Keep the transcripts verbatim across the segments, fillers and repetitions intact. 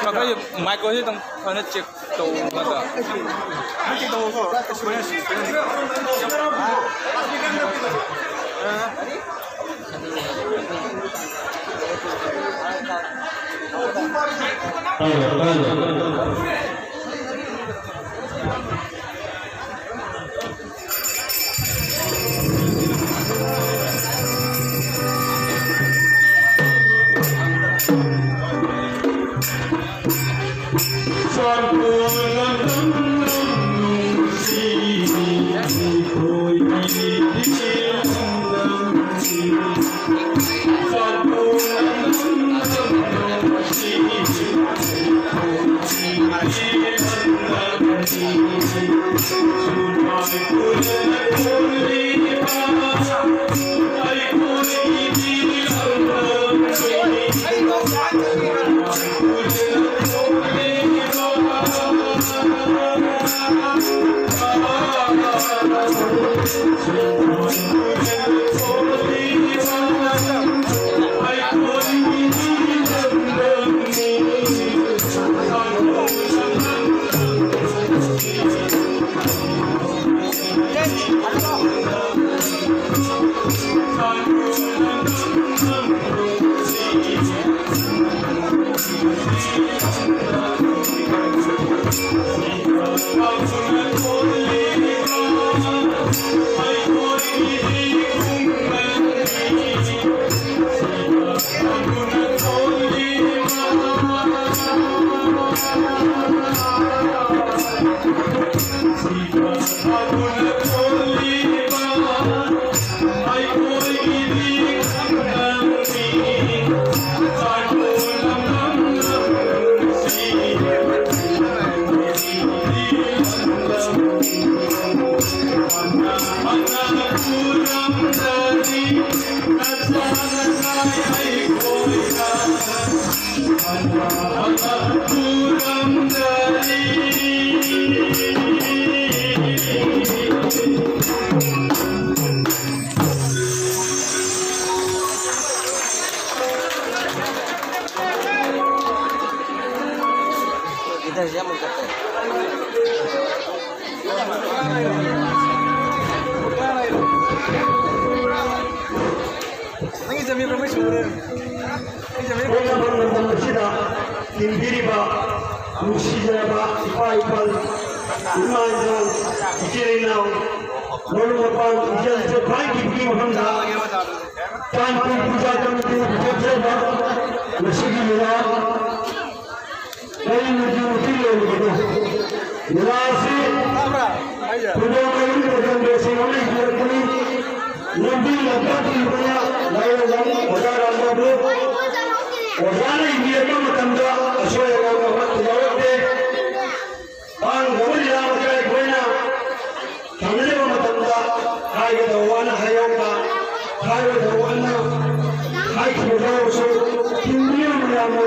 ꯃꯈꯣꯏ ꯃꯥꯏꯀ꯭ꯔꯣꯁꯤ ꯑꯗꯨꯝ ꯐꯖꯅ ꯆꯦꯛ ꯇꯧꯕꯗ꯫ ꯄꯣꯛꯅꯐꯝ ꯂꯝꯗꯝ ꯑꯁꯤꯗ ꯇꯤꯟꯕꯤꯔꯤꯕ ꯅꯨꯡꯁꯤꯖꯔꯕ ꯏꯄꯥ ꯏꯄꯥ, ꯏꯃꯥ ꯏꯄꯥ, ꯏꯆꯤꯜ ꯏꯅꯥꯎ, ꯃꯔꯨꯞ ꯃꯄꯥꯡ, ꯏꯆꯜ ꯏꯆꯦ ꯈ꯭ꯋꯥꯏ ꯀꯤꯕꯒꯤ ꯃꯐꯝꯗ ꯇꯥꯡꯈꯨꯜ ꯄꯨꯖꯥ ꯀꯃꯤꯇꯤꯅ ꯄꯨꯊꯣꯛꯆꯕ ꯉꯁꯤꯒꯤ ꯂꯤꯂꯥ ꯀꯔꯤ ꯃꯆꯨ ꯃꯆꯨ ꯂꯩꯔꯤꯕꯅꯣ? ꯂꯤꯂꯥ ꯑꯁꯤ ꯈꯨꯟꯗꯣꯡ ꯃꯔꯤꯒꯤ ꯃꯇꯝꯗ ꯁꯦꯟꯅꯕ ꯂꯩꯕꯤꯔꯛꯄꯅꯤ꯫ ꯂꯝꯕꯤ ꯂꯝꯄꯥꯛꯀꯤ ꯂꯨꯄꯥ ꯂꯥꯏꯔꯕ ꯑꯣꯖꯥ ꯔꯥꯝꯕꯥꯕꯨ ꯑꯣꯖꯥꯅ ꯏꯕꯤꯔꯛꯄ ꯃꯇꯝꯗ ꯑꯁꯣꯏ ꯑꯉꯥꯝ ꯑꯃꯠꯇ ꯌꯥꯎꯔꯛꯇꯦ꯫ ꯄꯥꯡꯗꯕ ꯂꯤꯂꯥ ꯃꯆꯥ ꯑꯩꯈꯣꯏꯅ ꯁꯥꯟꯅꯖꯕ ꯃꯇꯝꯗ ꯍꯥꯏꯒꯗꯕ ꯋꯥꯅ ꯍꯥꯏꯔꯛꯄ ꯍꯥꯏꯔꯣꯏꯗꯧꯕꯅ ꯍꯥꯏꯈꯤꯕ ꯌꯥꯎꯔꯁꯨ, ꯊꯤꯡꯕꯤꯔꯤꯕ ꯃꯌꯥꯝꯅ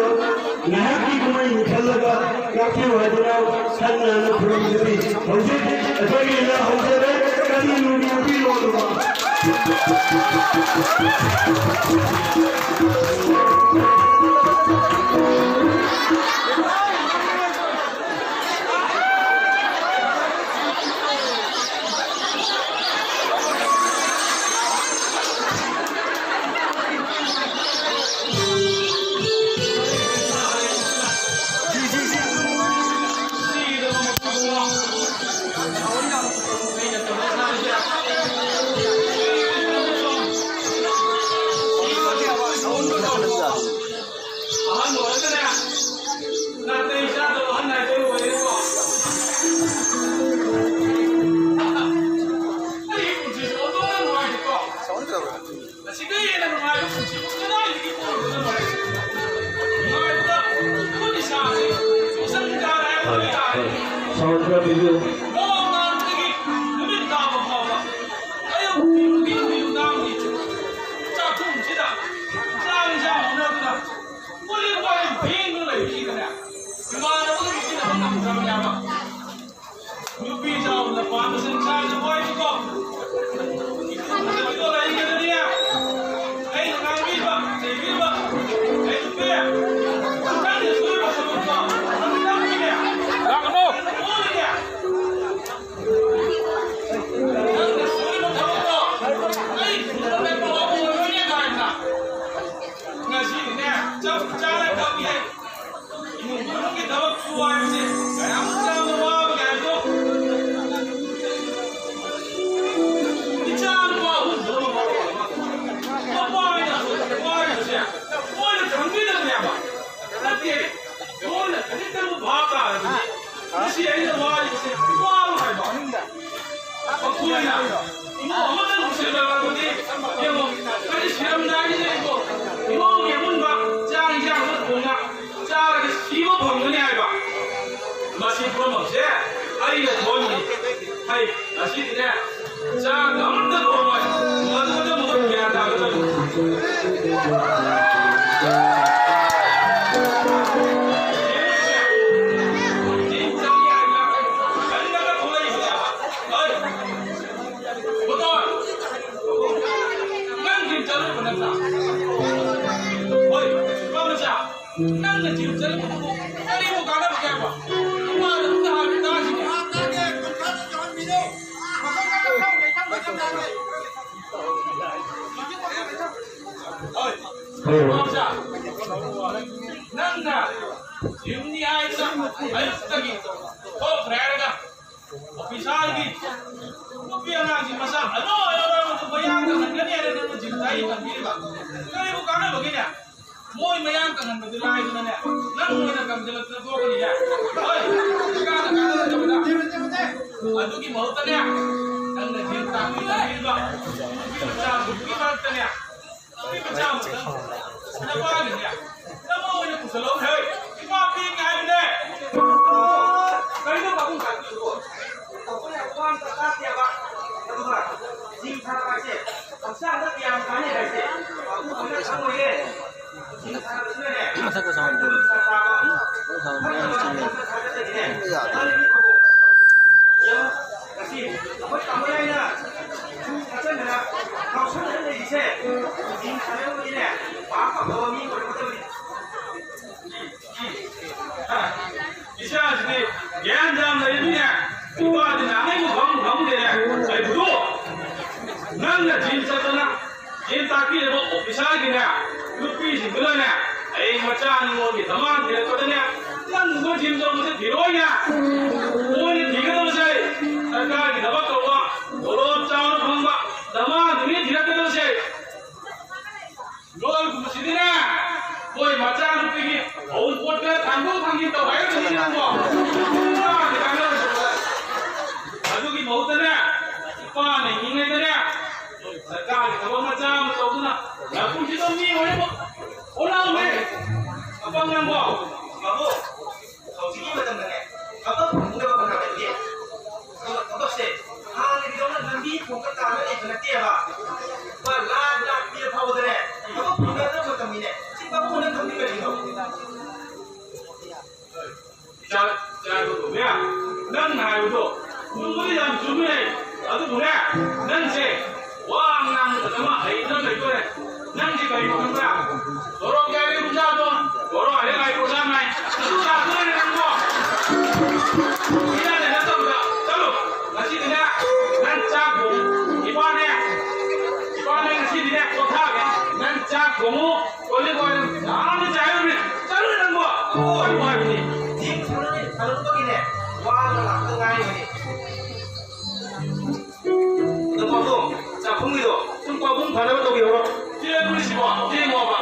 ꯉꯥꯏꯍꯥꯛꯀꯤ ꯀꯨꯝꯍꯩꯅꯤ ꯈꯜꯂꯒ ꯉꯥꯛꯄꯤꯌꯨ ꯍꯥꯏꯗꯨꯅ ꯈꯟ ꯅꯥꯅ ꯈꯨꯔꯨꯝꯖꯔꯤ꯫ ꯍꯧꯖꯤꯛ ꯑꯩꯈꯣꯏꯒꯤ ꯂꯤꯂꯥ ꯍꯧꯖꯔꯦ꯫ ꯀꯔꯤ ꯅꯨꯡꯒꯤ ꯅꯨꯄꯤ ꯂꯣꯜꯂꯨꯕ? ꯑꯍꯟ ꯑꯣꯏꯔꯒꯅꯦ, ꯅꯥꯇꯩ ꯆꯥꯗꯕ ꯑꯍꯟ ꯍꯥꯏꯗꯣ ꯑꯣꯏꯔꯦꯀꯣ꯫ ꯑꯩ ꯄꯨꯟꯁꯤꯁꯦ ꯑꯣꯟꯊꯣꯛꯅ ꯅꯨꯡꯉꯥꯏꯇꯦꯀꯣ꯫ ꯑꯁꯤꯗꯒꯤ ꯍꯦꯟꯅ ꯅꯨꯡꯉꯥꯏꯕ ꯄꯨꯟꯁꯤꯕꯨ ꯀꯗꯥꯏꯗꯒꯤ ꯐꯪꯒꯗꯕꯅꯣ? ꯅꯨꯡꯉꯥꯏꯕꯗ ꯈꯨꯠ ꯏꯁꯥꯁꯤ ꯁꯣꯛꯆꯟ ꯇꯥꯔꯦ ꯍꯥꯏꯕ ꯇꯥꯔꯦ꯫ ꯁꯥꯎꯟ ꯈꯔ ꯄꯤꯕꯤꯌꯨ꯫ ꯅꯣꯡꯉꯥꯟꯕꯗꯒꯤ ꯅꯨꯃꯤꯠ ꯇꯥꯕ ꯐꯥꯎꯕ ꯑꯌꯨꯛꯀꯤ, ꯅꯨꯡꯊꯤꯜꯒꯤ, ꯅꯨꯡꯗꯥꯡꯒꯤ ꯆꯥꯛꯈꯨꯝꯁꯤꯗ ꯆꯥꯛ ꯏꯟꯁꯥꯡ ꯍꯣꯠꯅꯗꯨꯅ ꯀꯣꯜꯂꯤꯛ ꯋꯥꯏꯔꯝ ꯐꯦꯡꯗꯨꯅ ꯂꯩꯕꯁꯤꯗꯅꯦ, ꯏꯃꯥꯟꯅꯕꯒ ꯅꯨꯡꯁꯤꯅꯕ ꯉꯝꯗ꯭ꯔꯕꯅꯦꯕ꯫ ꯅꯨꯄꯤ ꯆꯥꯎꯅ ꯄꯥꯟꯕꯁꯤꯡ ꯆꯥꯅ ꯋꯥꯏꯕꯀꯣ꯫ ꯏꯈꯨꯠ ꯐꯖꯕꯤꯗꯣ ꯂꯩꯒꯗꯅꯤꯅꯦ꯫ ꯑꯩꯅ ꯉꯥꯡꯕꯤꯕ, ꯆꯩꯕꯤꯕ, ꯑꯩ ꯅꯨꯄꯤ, ꯅꯪꯅ ꯁꯨꯔꯤꯕ ꯊꯕꯛꯇꯣ ꯅꯪ ꯅꯪꯒꯤꯅꯦ꯫ ꯂꯥꯛꯀꯅꯨ! ꯅꯪꯅ ꯁꯨꯔꯤꯅꯦ꯫ ꯅꯪꯅ ꯖꯤꯝ ꯆꯠꯂꯤꯕꯗꯨꯕꯨ ꯀꯔꯤꯕꯨ ꯀꯥꯟꯅꯕꯒꯦ ꯍꯥꯏꯕ? ꯏꯃꯥꯅ ꯑꯗꯨꯝꯅ ꯍꯥꯏꯕ ꯇꯥꯁꯤꯅꯦ꯫ ꯍꯣꯏ꯫ ꯏꯃꯥꯝꯆꯥ, ꯅꯪꯅ ꯖꯤꯝꯅꯤ ꯍꯥꯏꯗꯨꯅ ꯑꯌꯨꯛꯇꯒꯤ ꯊꯣꯛꯈ꯭ꯔꯦ ꯍꯥꯏꯔꯒ ꯑꯣꯐꯤꯁꯥꯔꯒꯤ ꯅꯨꯄꯤ ꯑꯉꯥꯡꯁꯤꯡ ꯃꯁꯥ ꯑꯅꯣꯏ ꯑꯅꯣꯏꯕꯗꯨ ꯃꯌꯥꯡ ꯀꯪꯍꯟꯒꯅꯤ ꯍꯥꯏꯅ ꯅꯪꯅ ꯖꯤꯝ ꯊꯥꯏ ꯀꯪꯕꯤꯔꯤꯕ ꯀꯔꯤꯕꯨ ꯀꯥꯟꯅꯕꯒꯤꯅꯦ? ꯃꯣꯏ ꯃꯌꯥꯡ ꯀꯪꯍꯟꯕꯗꯨ ꯂꯥꯏꯗꯅꯅꯦ, ꯅꯪ ꯑꯣꯏꯅ ꯀꯪꯁꯤꯜꯂꯛꯇꯅ ꯇꯣꯛꯀꯅꯤꯅꯦ꯫ ꯍꯣꯏ, ꯀꯥꯟꯅ ꯀꯥꯟꯅꯗꯕꯗ꯫ ꯑꯗꯨꯒꯤ ꯃꯍꯨꯠꯇꯅꯦ, ꯅꯪꯅ ꯖꯤꯝ ꯇꯥꯛꯄꯤ ꯇꯝꯕꯤꯔꯤꯕ ꯅꯨꯄꯤ ꯃꯆꯥ ꯅꯨꯄꯤ ꯃꯔꯛꯇꯅꯦ, ꯅꯨꯄꯤ ꯃꯆꯥ ꯑꯃꯈꯛꯇꯪ ꯅꯄꯥꯒꯤꯅꯦ, ꯅꯃꯥ ꯑꯣꯏꯅ ꯄꯨꯁꯜꯂꯛꯎ꯫ ꯍꯦ, ꯏꯄꯥ ꯄꯤꯒꯦ ꯍꯥꯏꯕꯅꯦ꯫ ꯀꯔꯤꯅꯣ ꯄꯥꯕꯨꯡ ꯇꯥꯛꯄꯤꯔꯤꯕꯣ? ꯇꯧꯕ ꯌꯥꯕ ꯋꯥ ꯑꯝꯇ ꯇꯥꯛꯇꯦꯕ꯫ ꯑꯗꯨꯒ ꯖꯤꯝ ꯁꯥꯟꯅꯕ ꯍꯥꯏꯁꯦ ꯍꯛꯆꯥꯡꯗ ꯀꯌꯥꯝ ꯀꯥꯟꯅꯩ ꯍꯥꯏꯁꯦ ꯄꯥꯕꯨꯡ ꯍꯣꯏꯅ ꯈꯪꯉꯣꯏꯌꯦ꯫ ꯖꯤꯝ ꯁꯥꯟꯅꯕꯁꯤꯅꯅꯦ ꯃꯊꯛꯇ ꯁꯥꯎꯟ ꯇꯧꯔꯤ꯫ ꯄꯩꯁꯥ ꯇꯥꯕ, ꯁꯥꯎꯟ ꯇꯧꯔꯤ꯫ ꯐꯠꯇꯕ ꯋꯥꯈꯜ ꯊꯥꯒꯠꯂꯗꯤꯅꯦ ꯌꯥꯗꯦ꯫ ꯌꯦꯡꯉꯨ, ꯉꯁꯤ ꯑꯩꯈꯣꯏ ꯇꯥꯃꯣ ꯌꯥꯏꯅ ꯁꯨꯝ ꯊꯛꯆꯟꯗꯅ ꯉꯥꯎꯁꯟꯅꯗꯅ ꯂꯩꯔꯤꯁꯦ ꯖꯤꯝ ꯁꯥꯟꯅꯕꯒꯤꯅꯦ ꯄꯥꯛ ꯐꯕ ꯃꯤ ꯑꯣꯏꯔꯛꯀꯗꯕꯅꯤ꯫ ꯏꯆꯥꯁꯤꯗꯤ ꯒ꯭ꯌꯥꯟ ꯌꯥꯝ ꯂꯩꯔꯝꯃꯤꯅꯦ꯫ ꯏꯄꯥꯗꯤ ꯅꯍꯥꯟꯉꯩꯕꯨ ꯈꯪꯕꯨ ꯈꯪꯗꯦꯅꯦ꯫ ꯑꯩꯕꯨ ꯅꯪꯅ ꯖꯤꯝ ꯆꯠꯇꯅ ꯖꯤꯝ ꯇꯥꯛꯄꯤꯔꯤꯕ ꯑꯣꯐꯤꯁꯥꯔꯒꯤꯅꯦ ꯅꯨꯄꯤꯁꯤꯡꯗꯨꯅꯅꯦ ꯍꯌꯦꯡ ꯃꯆꯥ ꯅꯤꯉꯣꯜꯒꯤ ꯗꯃꯥꯟ ꯊꯤꯔꯛꯄꯗꯅꯦ ꯅꯪꯒꯨꯝꯕ ꯖꯤꯝ ꯇꯧꯕꯁꯦ ꯊꯤꯔꯣꯏꯅꯦ꯫ ꯃꯣꯏꯅ ꯊꯤꯒꯗꯕꯁꯦ ꯁꯔꯀꯥꯔꯒꯤ ꯊꯕꯛ ꯇꯧꯕ, ꯇꯣꯂꯣꯞ ꯆꯥꯎꯅ ꯐꯪꯕ ꯗꯃꯥꯟꯗꯨꯅꯤ ꯊꯤꯔꯛꯀꯗꯕꯁꯦ꯫ ꯂꯣꯜꯒꯨꯝꯕꯁꯤꯗꯤꯅꯦ, ꯃꯣꯏ ꯃꯆꯥꯅꯨꯄꯤꯒꯤ ꯑꯋꯨꯟꯄꯣꯠꯇ ꯊꯥꯡꯗꯣꯛ ꯊꯥꯡꯖꯤꯟ ꯇꯧ ꯍꯥꯏꯔꯛꯀꯅꯤ ꯅꯪꯕꯣ꯫ ꯑꯗꯨꯒꯤ ꯃꯍꯨꯠꯇꯅꯦ, ꯏꯄꯥꯅ ꯍꯤꯡꯉꯤꯉꯩꯗꯅꯦ, ꯁꯔꯀꯥꯔꯒꯤ ꯊꯕꯛ ꯃꯆꯥ ꯑꯃ ꯇꯧꯗꯨꯅ ꯅꯄꯨꯟꯁꯤꯗꯣ ꯃꯤ ꯑꯣꯏꯅꯕ ꯍꯣꯠꯅꯧꯅꯦ꯫ ꯑꯄꯪ ꯅꯪꯕꯣ꯫ ꯕꯥꯕꯨ, ꯍꯧꯖꯤꯛꯀꯤ ꯃꯇꯝꯗꯅꯦ, ꯊꯕꯛ ꯐꯪꯅꯕ ꯍꯣꯠꯅꯕꯗꯤ, ꯑꯗꯨꯒ ꯊꯕꯛꯁꯦ ꯍꯥꯟꯅꯒꯤꯗꯧꯅ ꯂꯝꯕꯤ ꯊꯣꯡꯗ ꯇꯥꯔꯒ ꯂꯩꯕ ꯅꯠꯇꯦꯕ꯫ ꯀꯔꯤꯅꯣ ꯈꯪꯕ꯭ꯔꯥ? ꯕꯣꯔꯣ ꯀꯌꯥꯒꯤ ꯄꯨꯡꯖꯥꯗꯣ? ꯕꯣꯔꯣ ꯍꯦꯛ ꯂꯥꯏ ꯄꯨꯡꯖꯥ ꯅꯥꯏ꯫ ꯑꯗꯨ ꯆꯥꯗꯣꯏꯅꯦ ꯅꯪꯕꯣ꯫ ꯏꯔꯥꯏ ꯂꯥꯏꯅ ꯇꯧꯗ꯫ ꯆꯠꯂꯨ꯫ ꯉꯁꯤꯗꯤꯅꯦ ꯅꯪ ꯆꯥꯛ ꯊꯣꯡꯉꯨ꯫ ꯏꯄꯥꯅꯦ꯫ ꯏꯄꯥꯅꯦ ꯉꯁꯤꯗꯤꯅꯦ ꯄꯣꯊꯥꯒꯦ꯫ ꯅꯪ ꯆꯥꯛ ꯊꯣꯡꯉꯨ꯫ ꯀꯣꯜꯂꯤꯛ ꯋꯥꯏꯔꯝ ꯅꯥꯟꯅ ꯆꯥꯏꯔꯨꯔꯦ꯫ ꯆꯠꯂꯨꯔꯦ ꯅꯪꯕꯣ꯫ ꯑꯣ, ꯑꯩꯕꯨ ꯍꯥꯏꯕꯅꯤ꯫ ꯊꯦꯡ ꯊꯦꯡꯅ ꯁꯥꯟꯅꯔꯨꯕꯒꯤꯅꯦ ꯋꯥꯗꯅ ꯂꯥꯛꯄꯗ ꯉꯥꯏꯔꯤꯕꯅꯤ꯫ ꯑꯗꯣ ꯄꯥꯕꯨꯡ, ꯆꯥꯛꯈꯨꯝꯒꯤꯗꯣ ꯁꯨꯝ ꯄꯥꯕꯨꯡ ꯐꯅꯕ ꯇꯧꯕꯤꯍꯧꯔꯣ꯫ ꯆꯦꯟꯕꯁꯤꯕꯣ, ꯆꯦꯡꯉꯣꯕ꯫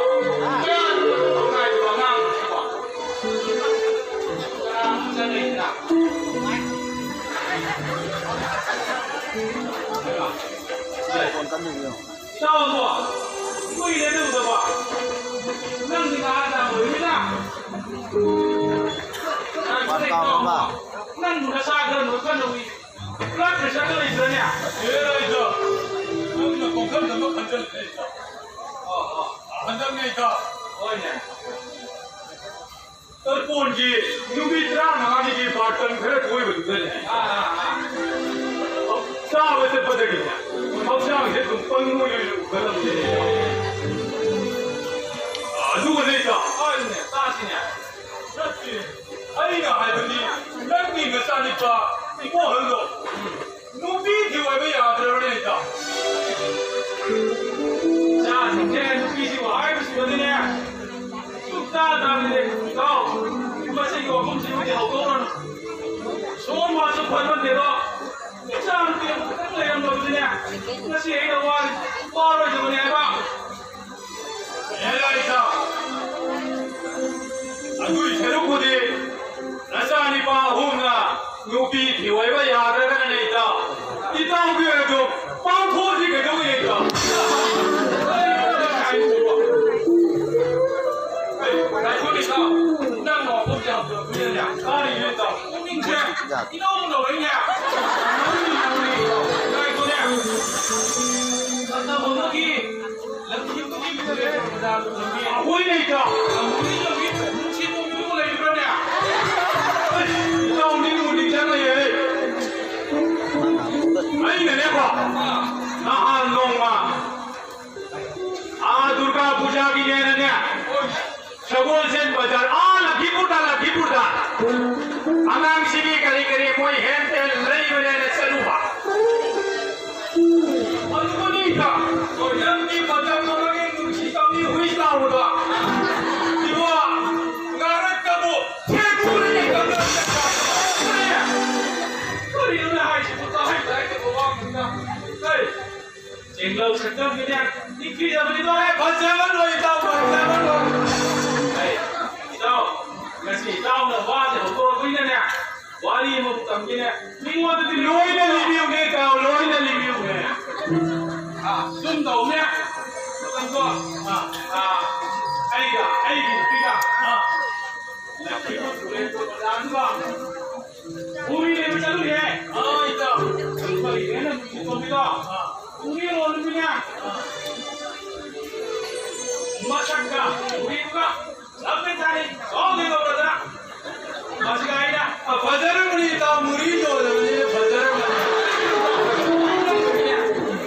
ꯀꯌꯥꯗ ꯇꯧꯔꯛꯄ ꯉꯥꯏꯔꯤꯕ ꯑꯉꯥꯡꯁꯤꯕꯣ? ꯀꯅꯥ ꯑꯃꯨꯛ ꯆꯪꯉꯛꯏꯁꯤꯅ? ꯐꯣꯟ ꯀꯟꯅ ꯌꯦꯡꯉꯣ꯫ ꯏꯇꯥꯎꯕꯣ, ꯀꯨꯏꯔꯦ ꯎꯗꯕ꯫ ꯅꯪꯗꯤ ꯉꯍꯥꯟ ꯅꯍꯥꯟ ꯑꯣꯏꯔꯃꯤꯅ꯫ ꯋꯥꯟ ꯀꯥꯎꯔꯕ? ꯅꯪꯕꯨ ꯅꯁꯥ ꯈꯔ ꯅꯣꯏꯈꯠꯅꯕꯤ ꯕ꯭ꯂꯗ ꯄ꯭ꯔꯦꯁꯔꯒ ꯂꯩꯕ꯭ꯔꯅꯦ? ꯑꯦ, ꯂꯩꯗ꯫ ꯅꯪꯅ ꯄꯪꯈꯟꯗ ꯑꯃ ꯈꯟꯖꯜꯂꯦ, ꯂꯩꯗ꯫ ꯑꯣ, ꯑꯣ꯫ ꯍꯟꯗꯛꯅꯦ, ꯏꯇꯥꯎ꯫ ꯍꯣꯏꯅꯦ꯫ ꯇꯔꯄꯣꯟꯒꯤ ꯅꯨꯃꯤꯠ ꯇꯔꯥꯃꯉꯥꯅꯤꯒꯤ ꯕꯥꯔꯇꯟ ꯈꯔ ꯀꯣꯏꯕꯗꯨꯗꯅꯦ꯫ ꯑꯥ, ꯑꯥ, ꯑꯥ꯫ ꯆꯥꯕ ꯆꯠꯄꯗꯒꯤꯅꯦ, ꯍꯛꯆꯥꯡꯁꯦ ꯑꯗꯨꯝ ꯄꯪꯅꯣꯏ ꯅꯣꯏ ꯎꯈꯠꯂꯝꯃꯦ꯫ ꯑꯗꯨꯒ ꯂꯩꯗ꯫ ꯍꯣꯏꯅꯦ, ꯆꯥꯁꯤꯅꯦ꯫ ꯅꯠꯇꯦ, ꯑꯩꯅ ꯍꯥꯏꯕꯗꯤ ꯅꯪꯒꯤ ꯅꯆꯥꯅꯤꯄꯥ ꯏꯕꯣꯍꯜꯗꯣ ꯅꯨꯄꯤ ꯊꯤꯑꯣꯏꯕ ꯌꯥꯗ꯭ꯔꯕꯅꯦ, ꯏꯇꯥꯎ꯫ ꯏꯆꯥꯁꯤꯡꯁꯦ ꯅꯨꯄꯤ ꯊꯤꯑꯣ ꯍꯥꯏꯕꯁꯤꯃꯗꯤꯅꯦ, ꯁꯨꯛꯇꯥ ꯇꯥꯗꯦ, ꯏꯇꯥꯎ꯫ ꯃꯁꯤꯒꯤ ꯋꯥꯐꯝꯁꯤꯃꯗꯤ ꯍꯧꯗꯣꯛꯎꯔꯅꯨ꯫ ꯁꯣꯝ ꯃꯥꯁꯨ ꯐꯠꯃꯟꯗꯦꯗꯣ꯫ ꯏꯆꯥ ꯅꯨꯄꯤ ꯑꯃꯈꯛꯇꯪ ꯂꯩꯔꯝꯂꯕꯗꯤꯅꯦ, ꯉꯁꯤ ꯑꯩꯅ ꯋꯥꯔꯤ ꯋꯥꯔꯣꯏꯗꯕꯅꯦ ꯍꯥꯏꯕ꯫ ꯑꯦ ꯂꯥꯏꯁꯥ, ꯑꯗꯨꯏ ꯁꯔꯨꯛꯄꯨꯗꯤ ꯅꯆꯥꯅꯤꯄꯥ ꯑꯍꯨꯝꯅ ꯅꯨꯄꯤ ꯊꯤꯑꯣꯏꯕ ꯌꯥꯗ꯭ꯔꯒꯅꯅꯦ, ꯏꯇꯥꯎ꯫ ꯏꯇꯥꯎꯒꯤ ꯑꯣꯏꯔꯁꯨ ꯄꯥꯡꯊꯣꯛꯑꯁꯤ ꯀꯩꯗꯧꯋꯦ, ꯏꯇꯥꯎ? ꯑꯩ, ꯉꯥꯏꯈꯣꯅꯦ, ꯏꯇꯥꯎ꯫ ꯅꯪ ꯋꯥꯐꯝꯁꯦ ꯍꯧꯗꯣꯔꯛꯄꯅꯤꯅꯅꯦ, ꯀꯔꯤꯅꯣ, ꯏꯇꯥꯎ? ꯄꯨꯛꯅꯤꯡꯁꯦ ꯏꯅꯧ ꯅꯧꯔꯛꯏꯅꯦ꯫ ꯉꯥꯏꯈꯣꯅꯦ꯫ ꯃꯇꯝ ꯑꯃꯒꯤ ꯂꯝꯖꯤꯡꯕꯒꯤ ꯃꯤꯑꯣꯏ ꯑꯩꯈꯣꯏ ꯂꯩꯇ꯭ꯔꯣ? ꯂꯝꯕꯤ ꯂꯝꯕꯤ ꯅꯨꯡꯁꯤꯠ ꯇꯣꯡꯕꯤꯕ ꯂꯩꯕ꯭ꯔꯅꯦ? ꯑꯩ ꯏꯇꯥꯎ ꯅꯤꯡꯕꯨ ꯅꯤꯡꯁꯤꯡꯉꯛꯑꯦ꯫ ꯑꯩꯅꯅꯦꯀꯣ, ꯅꯍꯥꯟ ꯅꯣꯡꯃ ꯑꯥ ꯗꯨꯔꯒꯥ ꯁꯒꯣꯜꯁꯦꯟ ꯕꯖꯥꯔ, ꯑꯥ ꯂꯛꯈꯤꯄꯨꯔꯗ, ꯂꯛꯈꯤꯄꯨꯔꯗ ꯑꯉꯥꯡꯁꯤꯒꯤ ꯀꯔꯤ ꯀꯔꯤ ꯃꯣꯏ ꯍꯦꯟ ꯇꯦꯟ ꯂꯩꯕꯅꯦꯅ ꯆꯠꯂꯨꯕ꯫ ꯑꯗꯨꯒꯅꯤꯗ, ꯅꯪꯒꯤ ꯃꯇꯝ ꯑꯃꯒꯤ ꯅꯨꯡꯁꯤ ꯇꯝꯕꯤ ꯍꯨꯏ ꯂꯥꯎꯕꯗꯣ꯫ ꯏꯕꯣ, ꯉꯥꯔꯛꯇꯕꯨ ꯊꯦꯛꯄꯨꯔꯦ ꯀꯝꯗꯧꯅ ꯆꯠꯄ? ꯀꯔꯤꯅꯣꯅꯦ ꯍꯥꯏꯁꯤꯕꯨ? ꯇꯥꯍꯩ ꯇꯥꯍꯩꯗꯕ ꯋꯥ ꯉꯥꯡꯅ꯫ ꯍꯩ! ꯆꯦꯡꯂꯧ ꯁꯛꯇꯝꯒꯤꯅꯦ, ꯅꯤꯡꯊꯤꯖꯕꯅꯤꯗꯣ꯫ ꯑꯦ, ꯐꯖꯃꯟꯂꯣꯏ ꯏꯇꯥꯎ, ꯐꯖꯃꯟꯂꯣꯏ꯫ ꯑꯩ, ꯏꯇꯥꯎ, ꯉꯁꯤ ꯏꯇꯥꯎꯅ ꯋꯥꯁꯦ ꯍꯧꯗꯣꯔꯛꯄꯅꯤꯅꯅꯦ, ꯋꯥꯔꯤ ꯑꯃꯕꯨ ꯇꯝꯒꯦꯅꯦ꯫ ꯃꯤꯉꯣꯟꯗꯗꯤ ꯂꯣꯏꯅ ꯂꯤꯕꯤꯌꯨꯅꯦ ꯏꯇꯥꯎ, ꯂꯣꯏꯅ ꯂꯤꯕꯤꯌꯨꯅꯦ꯫ ꯑꯥ, ꯁꯨꯝ ꯇꯧꯅꯦ꯫ ꯃꯇꯝꯗꯣ, ꯑꯥ, ꯑꯥ, ꯑꯩꯒ ꯑꯩꯒꯤ ꯅꯨꯄꯤꯒ, ꯑꯥ, ꯂꯛꯈꯤꯄꯨꯔ ꯇꯨꯔꯦꯜ ꯕꯖꯥꯔꯗꯨꯒ ꯃꯨꯔꯤ ꯂꯩꯕ ꯆꯠꯂꯨꯏꯍꯦ꯫ ꯑꯥ, ꯏꯇꯥꯎ꯫ ꯀꯔꯤꯅꯦꯅ ꯃꯨꯔꯤ ꯇꯣꯝꯕꯤꯗꯣ? ꯃꯨꯔꯤ ꯌꯣꯜꯂꯤꯃꯤꯅꯦ꯫ ꯃꯁꯛꯀ ꯃꯨꯔꯤꯗꯨꯒ ꯆꯞ ꯃꯥꯟꯅꯩ꯫ ꯁꯣꯝꯗ ꯌꯧꯔꯗꯅ꯫ ꯃꯁꯤꯒ ꯑꯩꯅ, "ꯑ, ꯐꯖꯔꯝꯒꯅꯤ ꯏꯇꯥꯎ, ꯃꯨꯔꯤ ꯌꯣꯜꯂꯕꯅꯤꯅ ꯐꯖꯔꯝꯒꯅꯤ꯫"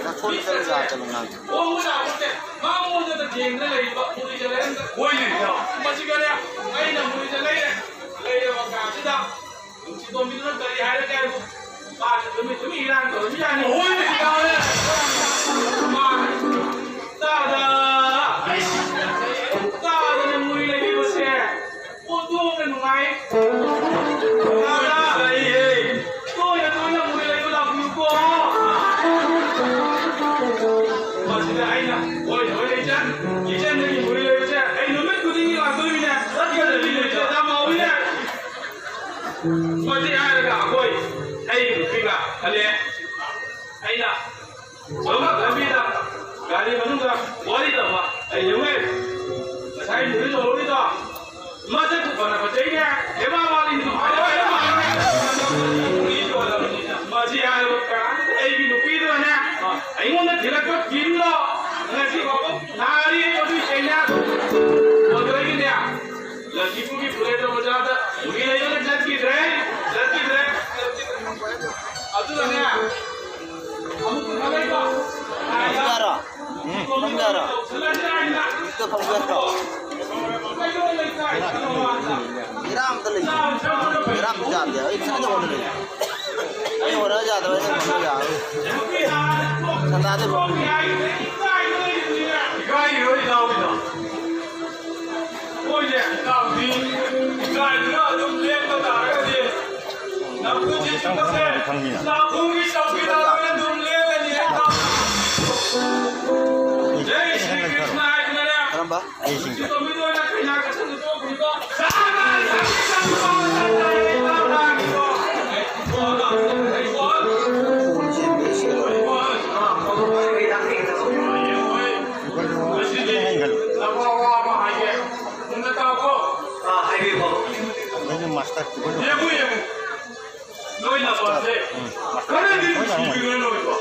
ꯆꯠꯈꯣꯟ ꯀꯔꯤ ꯖꯥꯠ ꯆꯠꯂꯨ ꯉꯥꯡ? ꯍꯣꯡꯕ ꯂꯥꯛꯄꯁꯦ ꯃꯉꯣꯟꯗ ꯊꯦꯡꯅ ꯂꯩꯕ ꯃꯨꯔꯤꯁꯦ ꯂꯩꯔꯝꯗ-, ꯍꯣꯏꯅꯦ ꯏꯇꯥꯎ꯫ ꯃꯁꯤꯒꯅꯦ ꯑꯩꯅ ꯃꯨꯔꯤꯁꯦ ꯂꯩꯔꯦ꯫ ꯂꯩꯔꯕ ꯀꯥꯟꯁꯤꯗ ꯅꯨꯡꯁꯤꯇꯣꯝꯕꯤꯗꯨꯅ ꯀꯔꯤ ꯍꯥꯏꯔꯛꯀꯦ ꯍꯥꯏꯕꯨ, ꯃꯥꯁꯦ ꯇꯨꯃꯤꯟ ꯇꯨꯃꯤꯟ ꯏꯔꯥꯡ ꯇꯧꯔꯝꯃꯤ ꯖꯥꯠꯅꯤ꯫ ꯍꯣꯏ, ꯏꯇꯥꯎ꯫ ꯃꯥ, ꯇꯥꯗ, ꯇꯥꯗꯅ ꯃꯨꯔꯤ ꯂꯩꯕꯤꯕꯁꯦ ꯑꯣꯟꯊꯣꯛꯅ ꯅꯨꯡꯉꯥꯏ꯫ ꯇꯥꯗ, ꯇꯣꯏꯅ ꯇꯣꯏꯅ ꯃꯨꯔꯤ ꯂꯩꯕ ꯂꯥꯛꯄꯤꯌꯨꯀꯣ꯫ ꯃꯁꯤꯗ ꯑꯩꯅ, "ꯍꯣꯏ, ꯍꯣꯏ, ꯏꯆꯟ, ꯏꯆꯟꯗꯒꯤ ꯃꯨꯔꯤ ꯂꯩꯕꯁꯦ ꯑꯩ ꯅꯨꯃꯤꯠ ꯈꯨꯗꯤꯡꯒꯤ ꯂꯥꯛꯇꯣꯏꯅꯤꯅꯦ, ꯆꯠꯀꯗꯕꯅꯤꯅꯦ, ꯏꯆꯟ, ꯌꯥꯝ ꯍꯥꯎꯋꯤꯅꯦ꯫" ꯃꯁꯤ ꯍꯥꯏꯔꯒ ꯑꯩꯈꯣꯏ, ꯑꯩꯒꯤ ꯅꯨꯄꯤꯒ ꯍꯜꯂꯛꯑꯦ꯫ ꯑꯩꯅ ꯁꯣꯝꯗ ꯂꯝꯕꯤꯗ ꯒꯥꯔꯤ ꯃꯅꯨꯡꯗ ꯋꯥꯔꯤ ꯇꯧꯕ ꯑꯩ ꯌꯦꯡꯉꯦ꯫ ꯉꯁꯥꯏ ꯅꯨꯄꯤ ꯇꯧꯍꯧꯔꯤꯗꯣ ꯃꯁꯛꯄꯨ ꯐꯅ ꯐꯖꯩꯅꯦ꯫ ꯍꯦꯃꯥ ꯃꯥꯂꯤꯅꯤ꯫ ꯃꯁꯤ ꯍꯥꯏꯔꯒ ꯑꯩꯒꯤ ꯅꯨꯄꯤꯗꯨꯅꯅꯦ ꯑꯩꯉꯣꯟꯗ ꯊꯤꯜꯂꯛꯄ ꯀꯤꯝꯗꯣ ꯉꯁꯤ ꯐꯥꯎꯕ ꯅꯥꯔꯤ꯫ ꯑꯗꯨꯏ ꯆꯩꯅꯥ ꯑꯗꯨꯗꯒꯤꯅꯦ ꯂꯛꯈꯤꯄꯨꯔꯒꯤ ꯄꯨꯔꯦꯟꯗ꯭ꯔ ꯕꯖꯥꯔꯗ ꯅꯨꯄꯤ ꯂꯩꯕꯒ ꯆꯠꯈꯤꯗ꯭ꯔꯦ, ꯆꯠꯈꯤꯗ꯭ꯔꯦ꯫ ꯑꯗꯨꯅꯅꯦ, ꯑꯃꯨꯛ ꯊꯥꯡꯒꯠꯂꯛꯏꯕ ꯐꯝꯖꯔꯣ꯫ ꯎꯝ, ꯐꯝꯖꯔꯣ꯫ ꯇꯧꯁꯜꯂꯁꯤꯔꯥ ꯍꯥꯏꯅ ꯏꯛꯇ ꯐꯝꯖꯔꯣ꯫ ꯏꯔꯥꯡ ꯑꯝꯇ ꯂꯩꯇꯦ꯫ ꯏꯔꯥꯡ ꯑꯝꯇ ꯌꯥꯗꯦ꯫ ꯑꯩ ꯉꯁꯥꯏꯗꯩ ꯍꯣꯠꯅꯔꯤꯅꯦ꯫ ꯑꯩ ꯍꯣꯠꯅ ꯌꯥꯗꯕ, ꯑꯩꯅ ꯍꯣꯠꯅ ꯌꯥꯔꯣꯏ꯫ ꯁꯟꯗꯥꯗꯩ ꯍꯣꯠꯅꯔꯤꯅꯦ꯫ ꯏꯀꯥꯏꯔꯤꯔꯣ ꯏꯇꯥꯎꯒꯤꯗꯣ? ꯍꯣꯏꯅꯦ, ꯏꯇꯥꯎꯗꯤ ꯏꯀꯥꯏꯗꯨꯅ ꯑꯗꯨꯝ ꯂꯦꯞꯄ ꯇꯥꯔꯒꯗꯤ ꯅꯄꯨꯟꯁꯤ ꯆꯨꯞꯄꯁꯦ ꯆꯥꯛꯈꯨꯝꯒꯤ ꯆꯧꯀꯤꯗꯥꯔ ꯑꯣꯏꯅ ꯑꯗꯨꯝ ꯂꯦꯜꯂꯅꯤ ꯏꯇꯥꯎ꯫ ꯖꯩ ꯁ꯭ꯔꯤ ꯀ꯭ꯔꯤꯁꯅ ꯍꯥꯏꯗꯅꯅꯦ꯫ ꯀꯔꯝꯕ? ꯑꯩꯁꯤꯡꯁꯦ꯫ ꯃꯥꯁꯇꯔ ꯇꯦꯕꯜꯗꯣ ꯌꯦꯡꯉꯨ, ꯌꯦꯡꯉꯨ꯫ ꯅꯣꯏ ꯅꯄꯥꯁꯦ ꯈꯔꯗꯤ ꯅꯨꯡꯁꯤꯕꯤꯔꯣꯏ ꯅꯣꯏꯕꯣ?